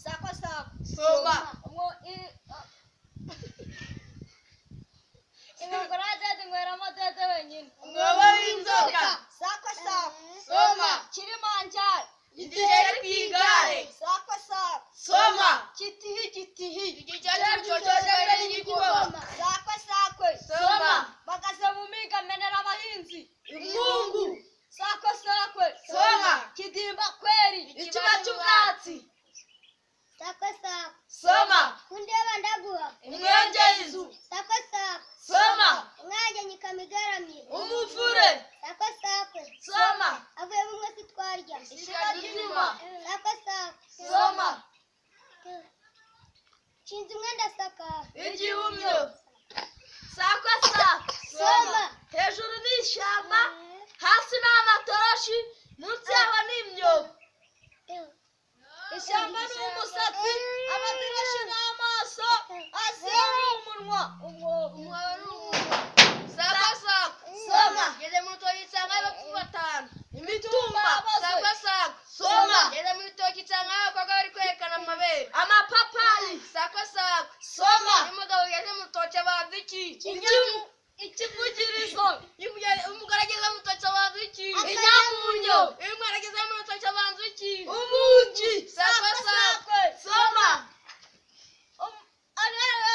Sakwe sakwe. Soma. Inkongoro ya dede inyweramo dede wenyine. Umwobo w'inzoka. Sakwe sakwe. Soma. Kilimanjaro. Igikeri ku igare. Sakwe sakwe. Soma. Kitihi kitihi. Igikecuru cyokeje n'igikoma. Sakwe sakwe. Soma. Bagaze mu mpinga menera abahinzi. Imungu. Sakwe sakwe. Soma. Kidimba kweri. Ikiba cy'ubwatsi. Sakwe sakwe. Soma. Kundeba ndaguha. Umwenge y'inzu. Sakwe sakwe. Soma. Umwanjye nyikama igaramye. Umuvure. Sakwe sakwe. Soma. Avuye bumwe sitwarya. Ishyiga ry'inyuma. Sakwe sakwe. Soma. Nshinze umwenda sakara. Igihumyo. Sakwe sakwe. Soma. Hejuru ni ishyamba, hasi ni amatoroshi, munsi yaho ni imyobo. Ishyamba ni umusatsi, amatoroshi ni amaso, hasi ni umunwa. Umwobo. Sakwe sakwe. Soma. Ngeze mu rutoki nsanga abapfu batanu. Imitumba. Abaze. Sakwe sakwe. Soma. Ngeze mu rutoki nsanga abakobwa bari kwerekana amabere. Amapapayi. Sakwe sakwe. Soma. Iyo umugabo ugeze mu rutoki abanza iki? Ikivugirizo. Iyo umugore ageze mu rutoki abanza iki? Inyamunyo. Iyo umwana ageze mu rutoki abanza iki? Ubuki. Sakwe sakwe. Soma.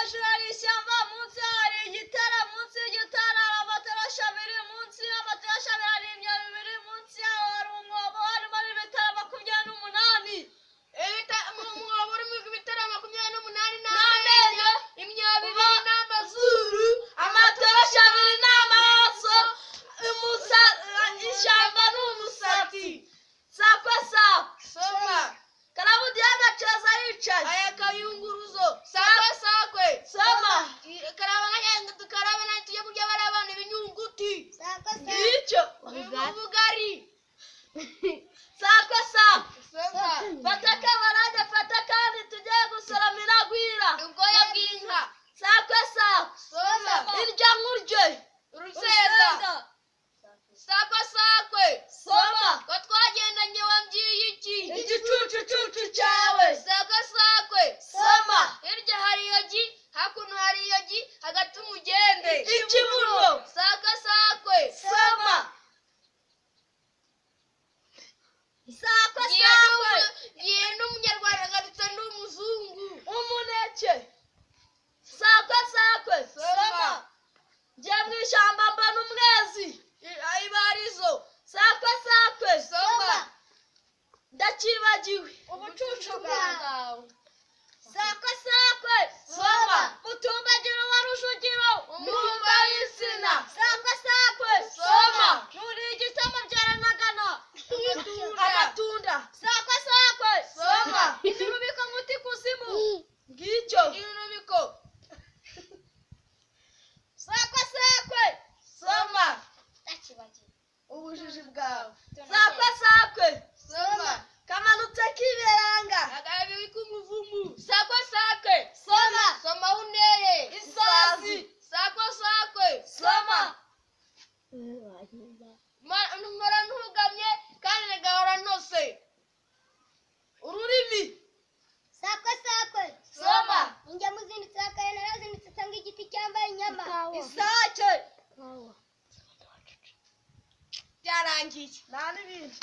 Hejuru hari ishyamba, munsi hari igitara, munsi y'igitara hari amatoroshi abiri, munsi y'amatoroshi abiri hari imyobo ibiri, munsi yaho hari umwobo harimo n'ibitara 28. Umwobo urimo ibitara 28 N'amenyo. Imyobo ibiri n'amazuru. Amatoroshi abiri n'amaso, ishyamba ni umusatsi. Sakwe sakwe. Soma. Karabudi y'agacoza yicaye. Aya kayunguruzo. Sakwe sakwe. Soma. Karaba nka dukaraba na tujye kurya bari abana ibinyunguti. Sakwe sakwe. Ngicyo. Ubugari. Sakwe sakwe. Soma. Fata akabarage, fata kandi tujye gusoroma iragwira. Ubwoya bw'inka. Sakwe sakwe. Soma. Irya nkurye. Urusenda. Sakwe sakwe. Soma. Ko twagendanye wambwiye iki? Igicucucucu cyawe. Sakwe sakwe. Soma. Hirya hari iyogi, hakuno hari iyogi, hagati umugende. Ikibuno. Sakwe sakwe. Soma. Sakwe sakwe. Ngiye n'umunyarwanda ngarutse ndi umuzungu. Umuneke. Sakwe sakwe. Soma. Njye mu ishyamba mbona umwezi. Ibarizo. Sakwe sakwe. Soma. Ndakibagiwe. Ubucucu bwawe. Sakwe sakwe. Soma. Mutumbagira wa Rujugiro. Umurumba w'insina. Sakwe sakwe. Soma. Nuri igisamo byaranagana. Amatunda. Sakwe sakwe. Soma. Inurubiko nkuti kuzimu. Ngicyo. Inurubiko. Sakwe sakwe. Soma. Ndakibagiwe. Ubujiji bwawe. Sakwe sakwe. Soma. Kamanutse kiberanga. Agabi k'umuvumu. Sakwe sakwe. Soma. Soma uneye. Isazi. Sakwe sakwe. Soma. Mpora ntugamye kandi ngahora ntose. Ururimi. Sakwe sakwe. Soma. Injya muzindutse akaya narazindutse nsanga igiti cyambaye inyama. Isake. Byarangiye. Nta n'ibindi.